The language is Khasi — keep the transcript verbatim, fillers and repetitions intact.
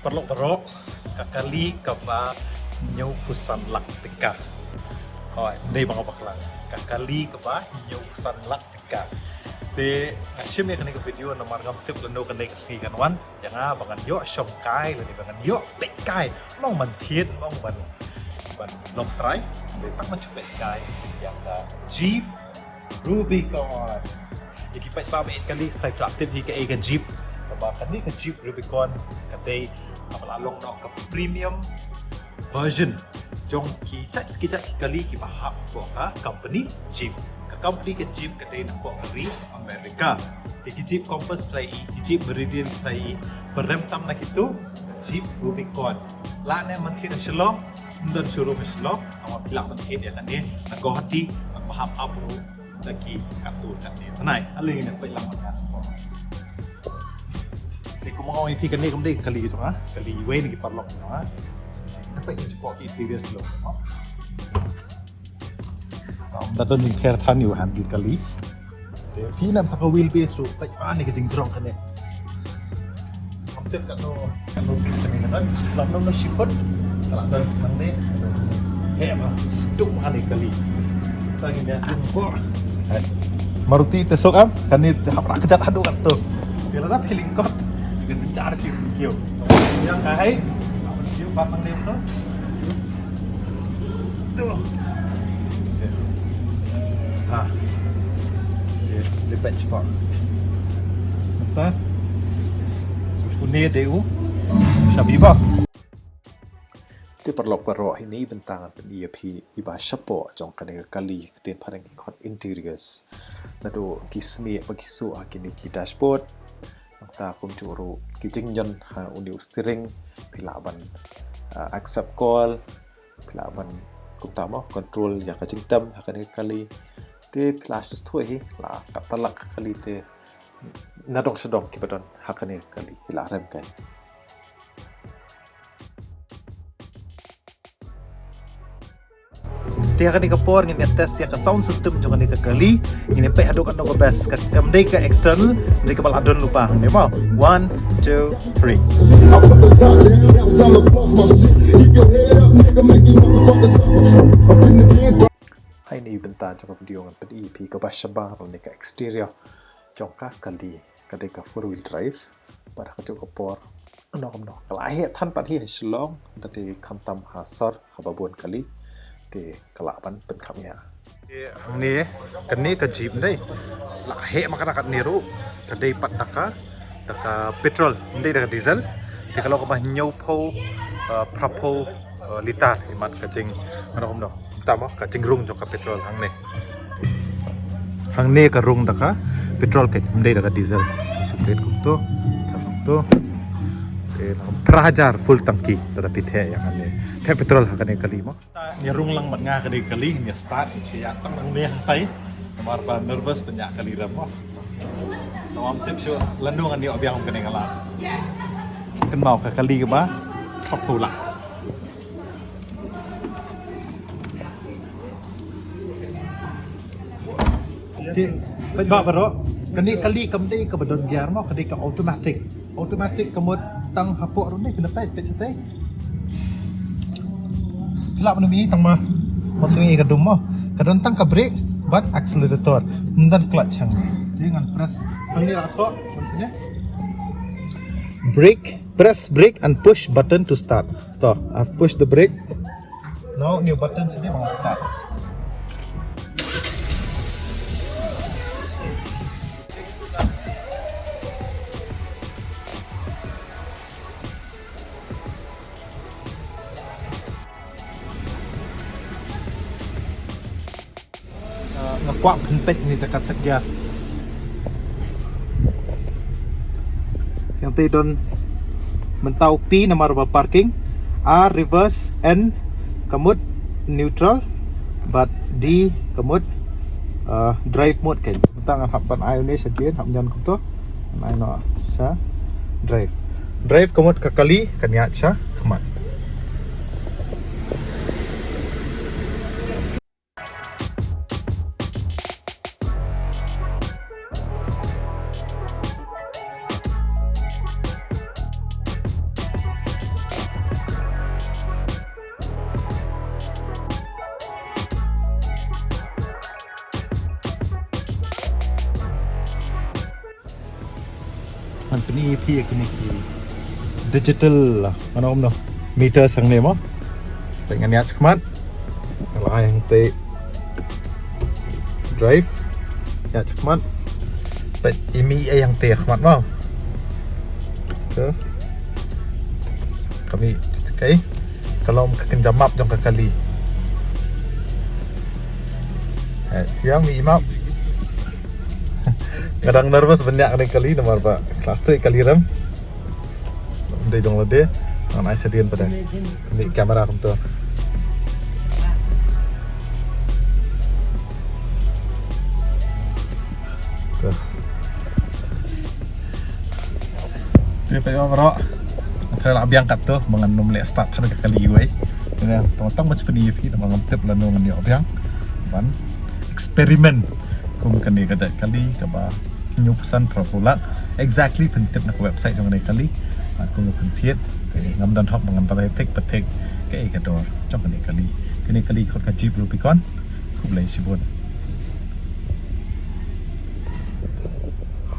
Paralok baroh, ka kali kaba hynñiewphew san lak tyngka. Hooid, ym dei ba nga bakla. Ka kali kaba hynñiewphew san lak tyngka. Te nga shim ïa kane ka video namar ngam tip lano kane ka sngi kan wan ïa nga ba ngan ïoh shongkai lane ba ngan ïoh peitkai. Ym ong ban thied, ym ong ban, ban long trai. Dei tang ban shu peitkai ïa ka Jeep Rubicon. Ïa ki paidbah ba ïeit kali, hooid, phi lah tip hi kaei ka Jeep. Kaba kane ka Jeep Rubicon ka dei kaba la long noh ka premium version jong ki jait ki jait ki kali kiba hap hapoh ka company Jeep. Ka company ka Jeep ka dei na hapoh ka ri America. Te ki Jeep Compass phi la ïohi, ki Jeep Meridian phi la ïohi, bad rem tam na kito, Jeep Rubicon. Lane ban thied ha Shillong, ym don showroom ha Shillong, tangba phi lah ban thied ïa kane na Guwahati, bad ba hap ap ruh da ki katto katne tnai. Ale ngin ïa peit lang bad nga shuwa. Te kumno ong ïa phi, kane kam dei ka kali jong nga, kali iwei na ki paralok jong nga. Ngin ïa peit shapoh ki interior shuwa. Ym da don jingpher than ïa u handle kali. Te phi nang sa ka wheelbase ruh, peit ba ne ka jingjrong kane. Ym tip katno, katno feet kane ka don. Lam nang na shipon. Ka la don nangne. Heh bha, sdang bha ne kali. Tang ïa phi ko. Maruti te suk am, kane te hap ra kjat haduh katto. Te lada phi lyngkot, ka jynjar phi kiew. Ïa ka hai. Kiew ban nangne to. To. Ha. Ye, lebih cepat. Apa? Une dei u shabi box. Te paralok baroh, ha ine i bynta ngan pyni ïa phi iba shapoh jong kane ka kali, ka ktien phareng ki khot interiors. Naduh ki snieh ba ki suh ha kine ki dashboard. Nangta kumjuh ruh ki jingñion ha une u steering, phi lah ban, ah, accept call, phi lah ban kumta mo control ïa ka jingtem ha kane ka kali. Te phi lah shu sngewthuh hi la katta lak ka kali te nadong shadong kiba don ha kane ka kali ki la rem kai. Te ha kane ka por ngin ïa test ïa ka sound system jong kane ka kali. Ngin ïa peit haduh katno ka bass, ka kam dei ka external, dei kaba la don lypa. Hangne mo. One, two, three. Ha ine i bynta jong ka video ngan pyni ïa phi kaba shabar ne ka exterior jong ka kali, ka dei ka four wheel drive. Bad ha kajuh ka por, kumno kumno, ka la heh than pat hi ha Shillong, da dei khamtam ha sor haba bun kali, te ka lah ban pynkham ïa. Te hangne, kane ka Jeep dei la ka heh ma ka da katne ruh, ka dei pat da ka, da ka petrol, dei da ka diesel. Te ka long kaba hynñiewphew, uh, phraphew, uh, litar, imat ka jing, kumno kumno. Tamo ka jingrung jong ka petrol hangne. Hangne ka rung da ka petrol, ka ym dei da ka diesel. Shu peit kumto, tamo kumto. Te phra hajar full tanki, lada phi theh ïa hangne. Theh petrol ha kane kali mo. Ïa rung lang bad nga kane kali, ïa start, ïa tang hangne hangtai. Namar ba nervous ban ïa kali rem mo. Tang ym tip shuh lano ngan ïoh biang kane ka lad. Kynmaw ka kali kaba phraphew lak. Te, peit ba baroh, kane kali kam dei kaba don gear mo, ka dei ka automatic. Automatic ka mut tang hapoh ruh ne, kane peit, peit shatei. Lap ne mi tang ma, ma sngi ka dum mo. Ka don tang ka brake bad accelerator. Ym don clutch hangne. Te ngan press. Hangne la thoh, press ne. Brake, press brake and push button to start. To, I've pushed the brake. Now new button sini ba nga start. Ah, nga kwah pynpeit ne jaka third gear. Hangtei don mynta u P namar ba parking, R reverse, N ka mut neutral, bad D ka mut, ah, drive mode kein. Mynta ngan hap ban ai une sha gear, hap ñion kumto. Ngan ai noh sha drive. Drive ka mut ka kali kan ïaid sha khmat. Ïa kine ki digital la, ngan ong kumno, meter hangne mo. Te ngan ïaid shakhmat. Ngan leit hangtei drive. Ïaid shakhmat. Peit i mih ei hangtei shakhmat mo. Te ka mih, okay. Ka long ka kynja map jong ka kali. Eh, siang mih map. Nga dang nervous ban ïaid kane kali namar ba ka la stick kali rem. Ym dei jong lade. Ngan ai shadien pat de. Kane camera kumto. Te. Te peit baroh. Nga la biang katto, ba ngan ym leh start than ka kali wei. Nga tang tang ban pyni ïa phi, namar ngam tip lano ngan ïoh biang ban experiment kum kane ka jait kali kaba hynñiewphew san phraphew lak. Exactly pyntip na ka website jong kane kali. Bad kumno pynthied, te ngam don hok ba ngan batai thik pathik kaei ka dor jong kane kali. Kane kali khot ka Jeep Rubicon. Khublei shibun.